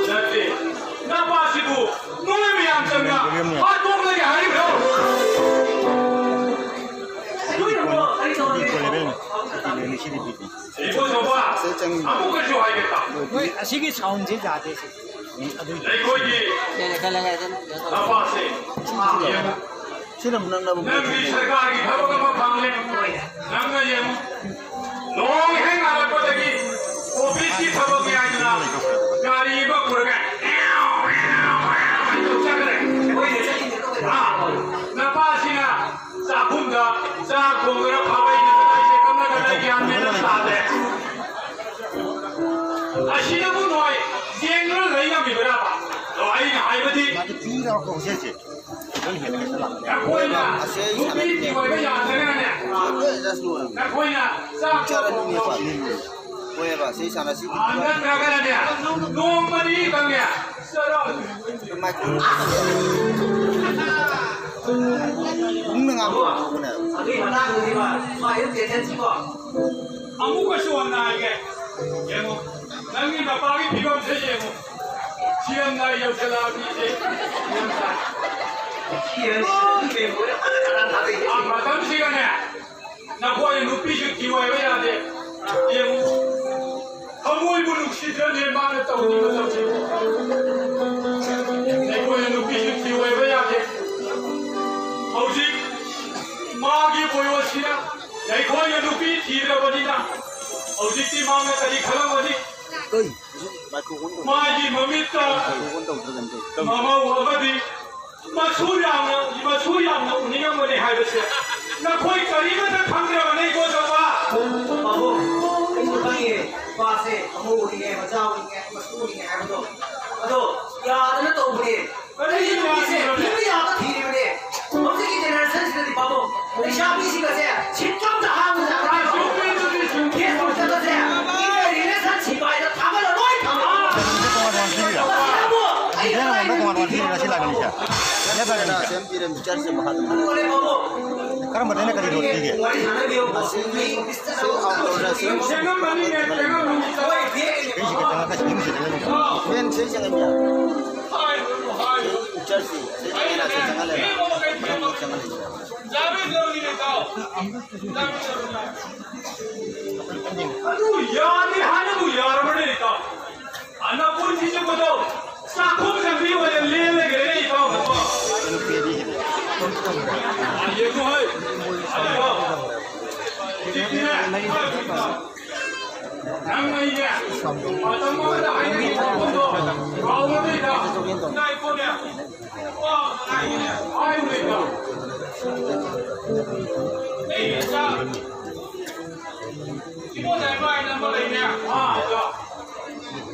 ꯅꯠꯇꯦ, ꯅꯄꯥꯁꯤꯕꯨ ꯅꯣꯏ ꯃꯌꯥꯝ ꯆꯪꯅ ꯍꯥꯠꯇꯣꯛꯂꯒꯦ ꯍꯥꯏꯔꯤꯕ꯭ꯔꯣ? ꯏꯕꯣ ꯁꯣꯕꯥ, ꯑꯃꯨꯛꯀꯁꯨ ꯍꯥꯏꯒꯦ ꯇꯥꯎ꯫ ꯃꯣꯏ ꯑꯁꯤꯒꯤ ꯁꯥꯎꯟꯁꯦ ꯌꯥꯗꯦ ꯁꯤ꯫ ꯑꯩꯈꯣꯏꯒꯤ ꯅꯄꯥꯁꯦ ꯌꯦꯡꯉꯨ꯫ ꯁꯤꯅ ꯑꯃꯨꯛ ꯅꯪꯅꯕ ꯅꯪꯗꯤ ꯁꯔꯀꯥꯔꯒꯤ ꯊꯕꯛ ꯑꯃ ꯐꯪꯂꯦ꯫ ꯅꯪꯅ ꯌꯦꯡꯉꯨ, ꯂꯨꯍꯣꯡ ꯍꯦꯛ ꯉꯥꯜꯂꯛꯄꯗꯒꯤ ꯑꯣꯐꯤꯁꯀꯤ ꯊꯕꯛꯅꯤ ꯍꯥꯏꯗꯨꯅ ꯒꯥꯔꯤ ꯑꯃ ꯄꯨꯔꯒ ꯆꯠꯈ꯭ꯔꯦ꯫ ꯑꯥ, ꯅꯄꯥꯁꯤꯅ ꯆꯥꯛꯈꯨꯝꯗ ꯆꯥꯛ ꯊꯣꯡꯗꯅ ꯐꯥꯕꯩꯅ ꯀꯗꯥꯏ ꯆꯠꯈ꯭ꯔꯕꯅꯣ ꯀꯗꯥꯏ ꯒ꯭ꯌꯥꯟ ꯃꯦꯟ ꯑꯃ ꯇꯥꯗꯦ꯫ ꯑꯁꯤꯗꯕꯨ ꯅꯣꯏ ꯌꯦꯡꯗꯨꯅ ꯂꯩ ꯉꯝꯃꯤꯕ꯭ꯔꯥ? ꯑꯗꯣ ꯑꯩꯅ ꯍꯥꯏꯕꯗꯤ ꯃꯥꯗꯤ ꯄꯤꯔꯒ ꯀꯧꯁꯦ꯫ ꯑꯩꯈꯣꯏꯅ ꯅꯨꯄꯤ ꯊꯤꯕ ꯌꯥꯗ꯭ꯔꯒꯅꯅꯦ, ꯑꯩꯈꯣꯏꯅ ꯆꯥꯛ ꯊꯣꯡꯕ ꯅꯠꯇ꯭ꯔꯒꯅꯅꯦ, ꯅꯣꯡꯃ ꯅꯤꯅꯤꯗꯪꯅꯦ, ꯆꯔꯥ ꯄꯨꯡꯅ ꯉꯥꯡꯕ ꯊꯣꯛꯄꯅꯦꯕ꯫ ꯑꯗꯨꯒꯤ ꯃꯇꯥꯡꯗꯨꯗꯤ ꯃꯥ, ꯃꯥ ꯍꯦꯜꯞ ꯇꯦꯟꯁꯟꯁꯤꯀꯣ꯫ ꯑꯃꯨꯛꯀꯁꯨ ꯍꯟꯅ ꯍꯥꯏꯒꯦ, ꯌꯦꯡꯉꯣ, ꯅꯪꯒꯤ ꯅꯄꯥꯒꯤ ꯐꯤꯕꯝꯁꯦ ꯌꯦꯡꯉꯣ꯫ ꯁꯤꯔꯝꯗꯥꯏ ꯌꯧꯁꯜꯂꯛꯑꯕꯅꯤꯁꯦ꯫ ꯁꯤꯔꯝꯗꯥꯏ꯫ ꯑꯥ, ꯃꯇꯝꯁꯤꯒꯅꯦ, ꯅꯈꯣꯏ ꯅꯨꯄꯤꯁꯨ ꯊꯤꯌꯨ ꯍꯥꯏꯕ ꯌꯥꯗꯦ꯫ ꯌꯦꯡꯉꯨ, ꯊꯃꯣꯏꯕꯨ ꯅꯨꯡꯁꯤꯗ꯭ꯔꯅꯦ ꯃꯥꯅ ꯇꯧꯔꯤ ꯃꯇꯝꯁꯦ꯫ ꯑꯩꯈꯣꯏꯅ ꯅꯨꯄꯤꯁꯨ ꯊꯤꯌꯨ ꯍꯥꯏꯕ ꯌꯥꯗꯦ꯫ ꯍꯧꯖꯤꯛ ꯑꯩꯈꯣꯏꯅ ꯅꯨꯄꯤ ꯊꯤꯔꯕꯅꯤꯅ ꯍꯧꯖꯤꯛꯇꯤ ꯃꯥꯅ ꯀꯔꯤ ꯈꯜꯂꯝꯒꯅꯤ? ꯃꯥꯒꯤ ꯃꯃꯤꯠꯇ ꯃꯃꯧ ꯑꯃꯗꯤ ꯃꯁꯨ ꯌꯥꯝꯅ, ꯃꯁꯨ ꯌꯥꯝꯅ ꯎꯅꯤꯡꯉꯝꯒꯅꯤ ꯍꯥꯏꯕꯁꯦ ꯅꯈꯣꯏ ꯀꯔꯤꯃꯠꯇ ꯈꯪꯗ꯭ꯔꯕꯅꯦ, ꯏꯕꯣꯆꯧꯕ꯫ ꯄꯥꯕꯨꯡ, ꯑꯩꯁꯨ ꯈꯪꯉꯦ, ꯃꯥꯁꯦ ꯑꯃꯧ ꯎꯅꯤꯡꯉꯦ, ꯃꯆꯥ ꯎꯅꯤꯡꯉꯦ, ꯃꯁꯨ ꯎꯅꯤꯡꯉꯦ ꯍꯥꯏꯕꯗꯣ, ꯑꯗꯣ ꯌꯥꯗꯅ ꯇꯧꯕꯅꯦ꯫ ꯑꯩꯁꯨ ꯅꯨꯄꯤꯁꯦ ꯊꯤꯕ ꯌꯥꯕ ꯊꯤꯔꯤꯕꯅꯦ꯫ ꯍꯧꯖꯤꯛꯀꯤ ꯖꯦꯅꯦꯔꯦꯁꯟꯁꯤꯗꯗꯤ ꯄꯥꯕꯨꯡ, ꯂꯩꯁꯥꯕꯤꯁꯤꯡꯒꯁꯦ ꯁꯤꯟꯐꯝꯗ ꯍꯥꯡꯕ ꯖꯥꯠ ꯅꯠꯇꯦ꯫ ꯐꯦꯁꯕꯨꯛꯇꯒꯁꯦ ꯃꯤꯒꯤ ꯔꯤꯂꯦꯁꯟ ꯁꯤꯐꯥꯏꯗ ꯊꯥꯒꯠꯂ ꯂꯣꯏ ꯊꯝꯃꯦ꯫ ꯃꯁꯤꯗꯕꯨ ꯑꯩ ꯀꯗꯥꯏꯗ ꯁꯤ ꯂꯥꯛꯀꯅꯤꯁꯦ? ꯁꯤꯗ ꯂꯥꯛꯀꯅꯤꯁꯦ? ꯂꯣꯏꯔꯦ ꯄꯥꯕꯨꯡ꯫ ꯀꯔꯝꯕꯗꯩꯅ ꯀꯔꯤ ꯂꯣꯠꯄꯤꯒꯦ? ꯋꯥꯔꯤ ꯁꯥꯟꯅꯕꯤꯌꯨ꯫ ꯃꯤ ꯃꯤꯁꯇꯔ ꯁꯤ ꯑꯥꯎꯠꯗꯣꯔꯗ ꯁꯤ ꯍꯣꯏ, ꯕꯦꯒ ꯑꯩ ꯁꯤꯗ ꯆꯪꯉꯒ ꯁꯤ ꯌꯨꯝꯁꯤꯗ ꯂꯩꯔꯤꯕ꯫ ꯃꯦꯟ ꯁꯤ ꯆꯪꯉꯛꯏ꯫ ꯆꯠꯁꯤ꯫ ꯁꯤ ꯆꯪꯉꯛꯏ, ꯁꯤ ꯆꯪꯉꯛꯏ꯫ ꯃꯅꯨꯡꯗ ꯆꯪꯉꯛꯏ꯫ ꯑꯗꯨ ꯌꯥꯅꯤ ꯍꯥꯏꯅꯕꯨ ꯌꯥꯔꯕꯅꯦ, ꯏꯇꯥꯎ꯫ ꯑꯅꯥꯄꯨꯔ ꯐꯤꯖꯨꯞ ꯑꯗꯣ ꯆꯥꯛꯈꯨꯝ ꯆꯪꯕꯤ ꯑꯣꯏꯅ ꯂꯦꯟ ꯂꯩꯈ꯭ꯔꯦꯅꯦ, ꯏꯇꯥꯎ ꯅꯀꯣ꯫ ꯌꯦꯡꯉꯨ ꯍꯩ꯫ ꯑꯗꯣ ꯍꯧꯖꯤꯛꯇꯤꯅꯦ, ꯅꯪ ꯑꯩꯅꯦ, ꯃꯇꯝ ꯑꯃꯗ ꯍꯥꯏꯅꯈꯤꯕ ꯋꯥꯐꯝꯗꯣ ꯀꯥꯎꯔꯕ꯭ꯔꯥ, ꯏꯇꯥꯎ? ꯉꯥꯏꯈꯣꯅꯦ꯫ ꯋꯥ ꯑꯃ ꯉꯥꯏꯈꯣꯅꯦ꯫ ꯍꯥꯏꯌꯨꯅꯦ, ꯏꯇꯥꯎ꯫ ꯑꯩ ꯏꯆꯥ ꯏꯕꯣ ꯅꯥꯏꯕ ꯍꯥꯏꯅ ꯑꯃ ꯂꯩꯅꯦ꯫ ꯑꯥ, ꯑꯗꯣ꯫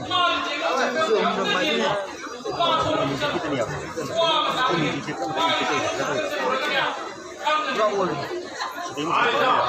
ꯃꯥꯗꯤ ꯆꯦꯡꯒꯨꯝ ꯆꯦꯡꯒꯨꯝ ꯌꯥꯝ ꯀꯨꯏꯅꯦ꯫ ꯃꯥ ꯊꯣꯛꯂꯛꯄ ꯆꯠꯂꯣ꯫ ꯋꯥ ꯑꯃ ꯇꯥꯕꯤꯒꯦ꯫ ꯃꯥ ꯊꯣꯛꯂꯛꯄ ꯆꯠꯂꯨꯔꯒꯅꯦ꯫ ꯈꯪꯗ꯭ꯔꯗꯤ꯫ ꯑꯥ, ꯏꯇꯥꯎ꯫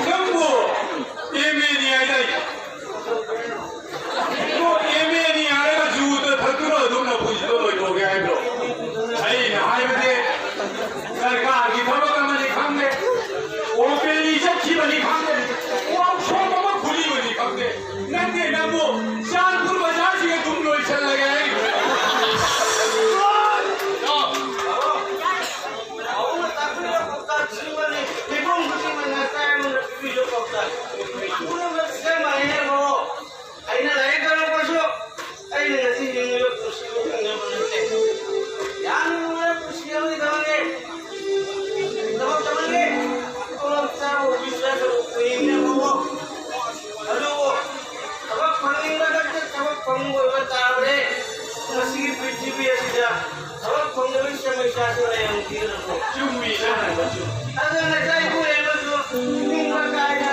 ꯅꯪꯕꯨ ꯑꯦꯝ ꯑꯦꯅꯤ ꯍꯥꯏꯗꯥꯏ? ꯑꯦꯝ ꯑꯦꯅꯤ ꯍꯥꯏꯔꯒ ꯖꯨꯗ ꯊꯛꯇꯨꯅ ꯑꯗꯨꯝ ꯅꯄꯨꯟꯁꯤꯗꯣ ꯂꯣꯏꯊꯣꯛꯀꯦ ꯍꯥꯏꯕ꯭ꯔꯣ? ꯑꯩꯅ ꯍꯥꯏꯕꯗꯤ ꯁꯔꯀꯥꯔꯒꯤ ꯊꯕꯛ ꯑꯃꯅꯤ ꯈꯪꯗꯦ, ꯑꯣꯄꯦꯂꯤ ꯆꯠꯈꯤꯕꯅꯤ ꯈꯪꯗꯦ, ꯋꯥꯛꯁꯣꯞ ꯑꯃ ꯈꯨꯂꯤꯕꯅꯤ ꯈꯪꯗꯦ, ꯅꯠꯇꯦ, ꯅꯪꯕꯨ ꯆꯥꯟꯄꯨꯔ ꯕꯖꯥꯔꯁꯤꯒ ꯑꯗꯨꯝ ꯂꯣꯏꯁꯜꯂꯒꯦ ꯍꯥꯏꯔꯤꯕ꯭ꯔꯣ? ꯑꯍꯨꯝꯅ ꯇꯥꯛꯄꯤꯔꯤꯕ ꯄꯥꯎꯇꯥꯛ ꯁꯤꯃꯅꯤ꯫ ꯃꯤꯄꯨꯝ ꯈꯨꯗꯤꯡꯃꯛꯅ ꯆꯥꯏ ꯑꯃꯅ ꯄꯤꯕꯤꯕ ꯄꯥꯎꯇꯥꯛ ꯄꯨꯝꯅꯃꯛ ꯁꯤꯗ ꯃꯥꯟꯅꯩ ꯍꯥꯏꯕ꯫ ꯑꯩꯅ ꯂꯥꯏꯔꯤꯛ ꯇꯝꯃꯛꯄꯁꯨ ꯑꯩꯅ ꯉꯁꯤ ꯍꯤꯡꯂꯤꯕ ꯄꯨꯟꯁꯤꯕꯨ ꯍꯤꯡꯅꯕ ꯅꯠꯇꯦ꯫ ꯌꯥꯝꯅ ꯅꯨꯡꯉꯥꯏꯕ ꯄꯨꯟꯁꯤ ꯑꯃꯒꯤꯗꯃꯛꯅꯤ꯫ ꯊꯕꯛ ꯇꯧꯍꯟꯒꯦ꯫ ꯇꯣꯂꯣꯞ ꯆꯥꯕ ꯑꯣꯐꯤꯁ ꯕꯣꯏ ꯍꯤꯡꯅꯕ꯫ ꯑꯗꯨꯕꯨ ꯊꯕꯛ ꯐꯪꯅꯤꯡꯕ ꯈꯛꯇ ꯊꯕꯛ ꯐꯪꯕ ꯑꯣꯏꯕ ꯇꯥꯔꯕꯗꯤ ꯉꯁꯤꯒꯤ ꯄ꯭ꯔꯤꯊꯤꯕꯤ ꯑꯁꯤꯗ ꯊꯕꯛ ꯐꯪꯗꯕꯒꯤ ꯁꯃꯁ꯭ꯌꯥꯁꯨ ꯂꯩꯔꯝꯈꯤꯒꯗꯕ꯫ ꯆꯨꯝꯃꯤ, ꯅꯪ ꯍꯥꯏꯕ ꯆꯨꯝꯃꯤ꯫ ꯑꯗꯨꯅ ꯉꯁꯥꯏ ꯏꯄꯨ ꯂꯩꯕꯁꯨ ꯅꯤꯡꯕ ꯀꯥꯏꯅ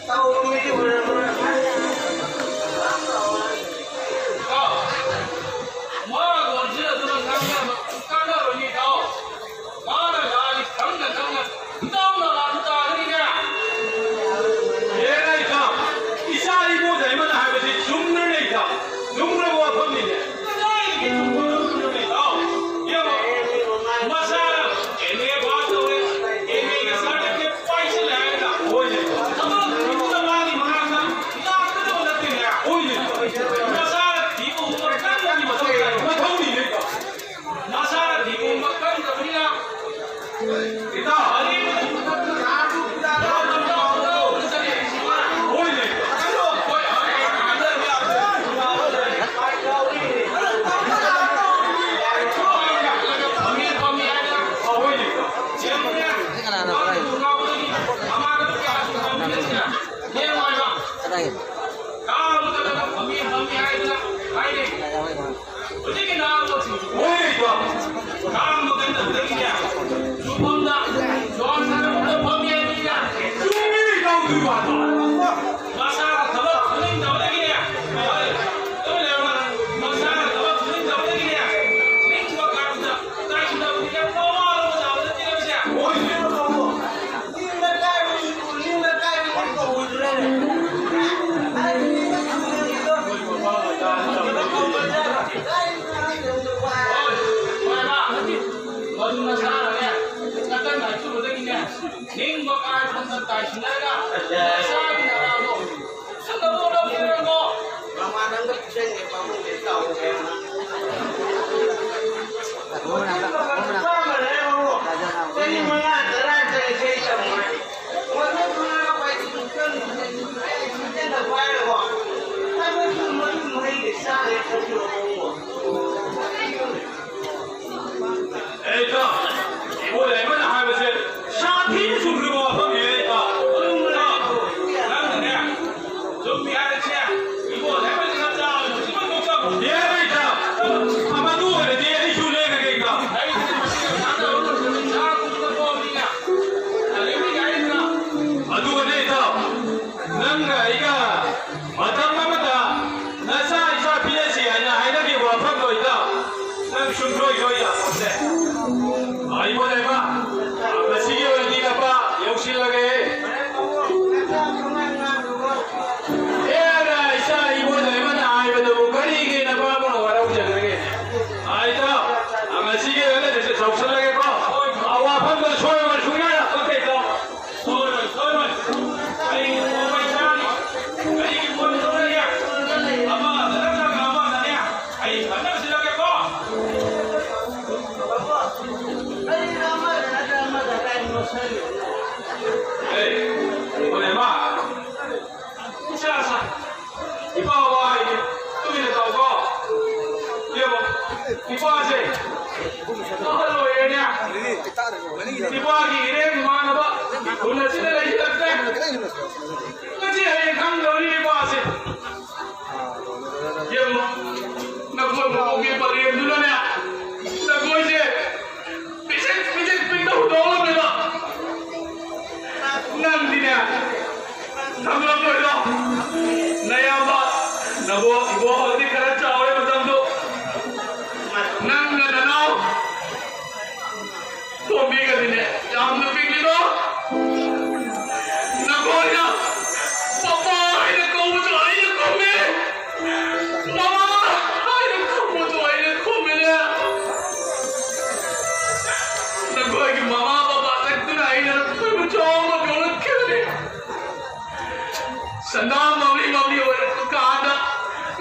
ꯇꯧꯕ ꯃꯤꯗꯤ ꯑꯣꯏꯔꯝꯃꯔꯣꯏ꯫ ꯏꯇꯥꯎ, ꯃꯥ ꯂꯣꯟꯁꯤꯜ ꯑꯗꯨꯅ ꯉꯥꯡꯅꯕ ꯀꯥꯟꯅꯔꯣꯏꯅꯤ, ꯏꯇꯥꯎ꯫ ꯃꯥꯅ ꯂꯥꯜꯂꯤ ꯈꯪꯅ ꯈꯪꯅ ꯏꯇꯥꯎꯅ ꯂꯥꯟꯕ ꯇꯥꯒꯅꯤꯅꯦ꯫ ꯍꯦꯔꯥ ꯏꯇꯥꯎ, ꯏꯆꯥ ꯏꯕꯣ ꯗꯥꯏꯃꯟ ꯍꯥꯏꯕꯁꯤ ꯆꯨꯝꯕ꯭ꯔꯅꯦ ꯏꯇꯥꯎ? ꯆꯨꯝꯕ꯭ꯔꯕ ꯋꯥꯐꯝꯅꯤꯅꯦ? ꯀꯗꯥꯏꯗꯒꯤ ꯆꯨꯝꯕꯅꯣ ꯏꯇꯥꯎ? ꯌꯦꯡꯉꯣ, ꯃꯆꯥꯅ ꯑꯦꯝ ꯑꯦ ꯄꯥꯁ ꯇꯧꯔꯦ, ꯑꯦꯝ ꯑꯦꯒꯤ ꯁꯥꯔꯇꯤꯐꯤꯀꯦꯠ ꯄꯥꯏꯁꯤꯜꯂꯦ ꯍꯥꯏꯔꯒ ꯑꯊꯨꯕꯗꯒꯤꯅꯦ, ꯅꯤꯡꯕ ꯀꯥꯏ ꯐꯝꯗ ꯇꯥꯏꯁꯤꯟꯅꯔꯒ ꯅꯁꯥꯒꯤ ꯅꯔꯥꯗꯣ ꯁꯠꯅꯕ ꯍꯣꯠꯅꯕꯤꯔꯒꯣ꯫ ꯃꯃꯥ ꯅꯪꯒ ꯄꯤꯖꯩꯅꯦ ꯄꯥꯕꯨꯡꯁꯦ ꯆꯥꯎꯔꯦ꯫ ꯆꯍꯤ ꯃꯉꯥ ꯇꯔꯥ ꯇꯔꯦꯠ ꯏꯁꯩ ꯇꯝꯃꯨꯔꯦ꯫ ꯑꯦ, ꯏꯇꯥꯎ, ꯏꯕꯣ ꯂꯩꯃꯅ ꯍꯥꯏꯕꯁꯦ ꯁꯥꯊꯤꯅ ꯆꯨꯝꯈ꯭ꯔꯕ ꯋꯥꯐꯝꯅꯦ, ꯏꯇꯥꯎ꯫ ꯏꯇꯥꯎ, ꯅꯪꯅꯅꯦ, ꯆꯨꯝꯃꯤ ꯍꯥꯏꯔꯁꯦ, ꯏꯕꯣ ꯂꯩꯃꯅ ꯅꯆꯥ ꯑꯣꯏꯅ ꯍꯧꯖꯤꯛꯃꯛ ꯂꯧꯖꯕ꯫ ꯌꯥꯔꯦ, ꯏꯇꯥꯎ꯫ ꯃꯗꯨ ꯑꯣꯏꯔꯗꯤ ꯑꯩꯁꯨ ꯂꯩꯔꯒꯦ, ꯏꯇꯥꯎ꯫ ꯑꯗꯨꯒꯅꯦ, ꯏꯇꯥꯎ, ꯅꯪꯒ ꯑꯩꯒ ꯃꯇꯝ ꯑꯃꯗ ꯅꯆꯥ ꯏꯆꯥ ꯄꯤꯔꯁꯤ ꯍꯥꯏꯅ ꯍꯥꯏꯅꯈꯤꯕ ꯋꯥꯐꯝꯗꯣ, ꯏꯇꯥꯎ, ꯅꯪ ꯁꯨꯡꯁꯣꯏ ꯁꯣꯏ ꯌꯥꯄꯣꯠꯇꯦ꯫ ꯑꯩꯕꯨ ꯂꯩꯃ, ꯉꯁꯤꯒꯤ ꯑꯣꯏꯅꯗꯤ ꯅꯄꯥ ꯌꯧꯁꯤꯜꯂꯒꯦ꯫ ꯑꯦꯔꯥ, ꯏꯆꯥ ꯏꯕꯣ ꯂꯩꯃꯅ ꯍꯥꯏꯕꯗꯨꯕꯨ ꯀꯔꯤꯒꯤ ꯅꯄꯥꯕꯨꯅ ꯋꯥꯔꯧꯖꯒꯗꯒꯦ? ꯑꯥ, ꯏꯇꯥꯎ, ꯉꯁꯤꯒꯤ ꯑꯣꯏꯅꯗꯤ ꯌꯧꯁꯤꯜꯂꯒꯦꯀꯣ꯫ ꯋꯥꯐꯝꯗꯣ ꯁꯣꯏꯕ ꯁꯨꯡꯌꯥ ꯌꯥꯄꯣꯠꯇꯦ, ꯏꯇꯥꯎ꯫ ꯁꯣꯏꯔꯣꯏ, ꯁꯣꯏꯔꯣꯏ꯫ ꯑꯩ ꯅꯣꯡꯃꯩ ꯆꯥꯅꯤ꯫ ꯑꯩꯒꯤ ꯄꯣꯠ ꯂꯧꯔꯒꯦ꯫ ꯑꯃꯗ ꯅꯠꯇ꯭ꯔꯒ ꯑꯃꯗꯅꯦ꯫ ꯑꯩ ꯐꯖꯅ ꯁꯤꯜꯂꯒꯦꯀꯣ꯫ ꯑꯩꯅ ꯑꯃꯗ ꯅꯠꯇ꯭ꯔꯒ ꯑꯃꯗ ꯀꯥꯏ ꯃꯣꯠꯁꯜꯂꯤ? ꯑꯦ, ꯍꯣꯔꯦꯟ ꯃꯥ꯫ ꯏꯆꯥ ꯁꯥ꯫ ꯏꯄꯥ ꯋꯥ ꯍꯥꯏꯒꯦ, ꯇꯨꯃꯤꯟꯅ ꯇꯥꯎꯀꯣ꯫ ꯌꯦꯡꯉꯣ, ꯏꯄꯥꯁꯦ ꯑꯍꯜ ꯑꯣꯏꯔꯦꯅꯦ꯫ ꯏꯄꯥꯒꯤ ꯏꯔꯦꯟ ꯏꯃꯥꯟꯅꯕ ꯈꯨꯟ ꯑꯁꯤꯗ ꯂꯩꯁꯤꯜꯂꯛꯇ꯭ꯔꯦ꯫ ꯉꯁꯤ ꯍꯌꯦꯡ ꯈꯪꯗꯕꯅꯤ ꯏꯄꯥꯁꯦ꯫ ꯌꯦꯡꯉꯣ, ꯅꯈꯣꯏ ꯃꯀꯣꯛꯀꯤ ꯄꯔꯦꯡꯗꯨꯅꯅꯦ, ꯅꯈꯣꯏꯁꯦ ꯄꯤꯁꯤꯛ ꯄꯤꯁꯤꯛ ꯄꯤꯛꯅ ꯍꯨꯟꯗꯣꯛꯂꯝꯃꯦꯕ꯫ ꯅꯪꯗꯤꯅꯦ, ꯈꯪꯂꯝꯂꯣꯏꯗꯣ꯫ ꯅꯌꯥꯝꯕ, ꯅꯕꯣꯛ, ꯏꯕꯣꯛ ꯍꯧꯖꯤꯛ ꯈꯔ ꯆꯥꯎꯔꯦ ꯃꯇꯝꯗꯣ꯫ ꯅꯪꯅ ꯅꯅꯥꯎ ꯇꯣꯝꯕꯤꯒꯗꯤꯅꯦ, ꯌꯥꯝꯅ ꯄꯤꯛꯂꯤꯗꯣ꯫ ꯅꯈꯣꯏꯅ ꯄꯄꯥ ꯍꯥꯏꯅ ꯀꯧꯕꯁꯨ ꯑꯩꯅ ꯈꯨꯝꯃꯤ꯫ ꯃꯃꯥ ꯍꯥꯏꯅ ꯈꯨꯝꯕꯗꯣ ꯑꯩꯅ ꯈꯨꯝꯃꯤꯅꯦ꯫ ꯅꯈꯣꯏꯒꯤ ꯃꯃꯥ ꯕꯕꯥ ꯁꯟꯗꯥ ꯃꯝꯂꯤ ꯃꯝꯂꯤ ꯑꯣꯏꯔꯛꯄ ꯀꯥꯟꯗ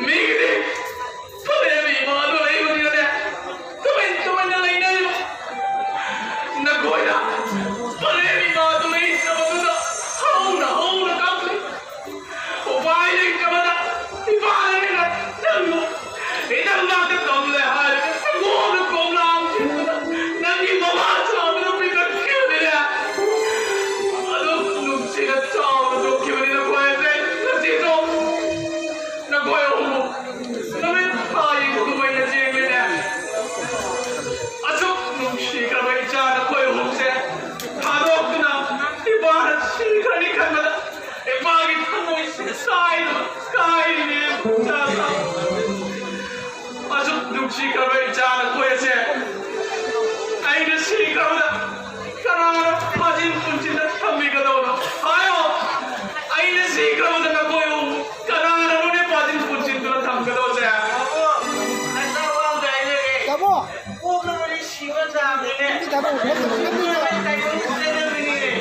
ꯃꯤꯒꯤꯗꯤ ꯐꯂꯦꯝ ꯏꯃꯥꯗꯣ ꯂꯩꯕꯅꯤꯅꯅꯦ, ꯇꯨꯃꯤꯟ ꯇꯨꯃꯤꯟꯅ ꯂꯩꯅꯔꯤꯕ ꯅꯈꯣꯏꯅ ꯐꯂꯦꯝ ꯏꯃꯥꯗꯣ ꯂꯩꯇ꯭ꯔꯕꯗꯨꯗ ꯍꯧꯅ ꯍꯧꯅ ꯀꯞꯂꯤ꯫ ꯎꯄꯥꯏ ꯂꯩꯇꯕꯗ ꯏꯄꯥꯅ ꯅꯪꯕꯨ ꯏꯅꯝ ꯃꯅꯥꯛꯇ ꯊꯝꯂꯦ ꯍꯥꯏꯔꯒ ꯁꯪꯒꯣꯝꯗ ꯀꯣꯝꯂꯥ ꯑꯃ ꯊꯤꯠꯄꯗ ꯅꯪꯒꯤ ꯃꯃꯥ ꯆꯥꯕꯗ ꯄꯤꯊꯛꯈꯤꯕꯅꯤꯅꯦ꯫ ꯑꯗꯨꯝ ꯅꯨꯡꯁꯤꯅ ꯆꯥꯎꯅ ꯇꯣꯛꯈꯤꯕꯅꯤ ꯅꯈꯣꯏ ꯑꯁꯦ꯫ ꯉꯁꯤꯁꯨ ꯅꯈꯣꯏ ꯑꯍꯨꯝꯕꯨ ꯅꯨꯃꯤꯠ ꯊꯥ ꯌꯦꯡꯕ ꯑꯗꯨꯃꯥꯏꯅ ꯆꯦꯟꯂꯤꯅꯦ꯫ ꯑꯁꯨꯛ ꯅꯨꯡꯁꯤꯈ꯭ꯔꯕ ꯏꯆꯥ ꯅꯈꯣꯏ ꯑꯍꯨꯝꯁꯦ ꯊꯥꯗꯣꯛꯇꯨꯅ ꯏꯄꯥꯅ ꯁꯤꯈ꯭ꯔꯅꯤ ꯈꯟꯕꯗ ꯏꯄꯥꯒꯤ ꯊꯃꯣꯏꯁꯦ ꯀꯥꯏꯗꯨꯅ ꯀꯥꯏꯔꯤꯅꯦ꯫ ꯏꯆꯥ ꯑꯁꯨꯛ ꯅꯨꯡꯁꯤꯈ꯭ꯔꯕ ꯏꯆꯥ ꯅꯈꯣꯏ ꯑꯁꯦ ꯑꯩꯅ ꯁꯤꯈ꯭ꯔꯕꯗ ꯀꯅꯥꯅ ꯐꯥꯖꯤꯟ ꯄꯨꯟꯁꯤꯟꯗ ꯊꯝꯕꯤꯒꯗꯧꯅꯣ? ꯍꯥꯏꯌꯣ꯫ ꯑꯩꯅ ꯁꯤꯈ꯭ꯔꯕꯗ ꯅꯈꯣꯏ ꯑꯍꯨꯝ ꯀꯅꯥꯅꯅꯣꯅꯦ ꯐꯥꯖꯤꯟ ꯄꯨꯟꯁꯤꯟꯗꯨꯅ ꯊꯝꯒꯗꯧꯁꯦ? ꯇꯥꯃꯣ! ꯄꯣꯛꯂꯕꯗꯤ ꯁꯤꯕ ꯇꯥꯕꯅꯤꯅꯦ꯫ ꯇꯥꯃꯣ! ꯇꯥꯏꯕꯪ ꯆꯠꯅꯕꯤꯅꯤꯅꯦ꯫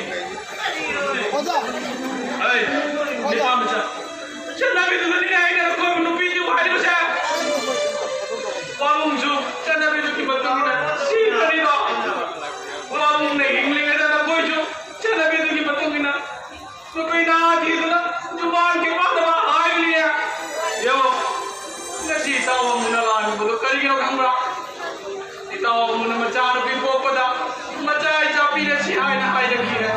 ꯀꯔꯤꯅꯣꯅꯦ? ꯑꯣꯖꯥ! ꯑꯩ, ꯑꯣꯖꯥ! ꯅꯨꯄꯥ ꯃꯆꯥ꯫ ꯆꯠꯅꯕꯤꯗꯨꯗꯅꯤꯅꯦ ꯑꯩꯅ ꯑꯩꯈꯣꯏ ꯅꯨꯄꯤꯗꯨ ꯍꯥꯏꯔꯤꯕꯁꯦ꯫ ꯄꯥꯕꯨꯡꯁꯨ ꯆꯠꯅꯕꯤꯗꯨꯒꯤ ꯃꯇꯨꯡ ꯏꯟꯅ ꯁꯤꯈ꯭ꯔꯅꯤꯗꯣ꯫ ꯄꯥꯕꯨꯡꯅ ꯍꯤꯡꯂꯤꯉꯩꯗ ꯅꯈꯣꯏꯁꯨ ꯆꯠꯅꯕꯤꯗꯨꯒꯤ ꯃꯇꯨꯡ ꯏꯟꯅ ꯅꯨꯄꯤ ꯅꯍꯥ ꯊꯤꯗꯨꯅ ꯌꯨꯝꯕꯥꯟ ꯀꯩꯕꯥꯟꯗꯕ ꯍꯥꯏꯕꯅꯤꯅꯦ꯫ ꯌꯦꯡꯉꯣ, ꯉꯁꯤ ꯏꯇꯥꯎ ꯑꯃꯨꯅ ꯂꯥꯛꯂꯤꯕꯗꯣ ꯀꯔꯤꯒꯤꯅꯣ ꯈꯪꯕ꯭ꯔꯥ? ꯏꯇꯥꯎ ꯑꯃꯨꯅ ꯃꯆꯥꯅꯨꯄꯤ ꯄꯣꯛꯄꯗ ꯃꯆꯥ ꯏꯆꯥ ꯄꯤꯔꯁꯤ ꯍꯥꯏꯅ ꯍꯥꯏꯔꯛꯈꯤꯔꯦ꯫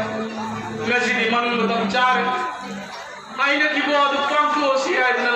ꯉꯁꯤꯗꯤ ꯃꯔꯨ ꯃꯇꯝ ꯆꯥꯔꯦ꯫ ꯍꯥꯏꯅꯈꯤꯕ ꯑꯗꯨ ꯄꯥꯡꯊꯣꯛꯑꯁꯤ ꯍꯥꯏꯗꯅ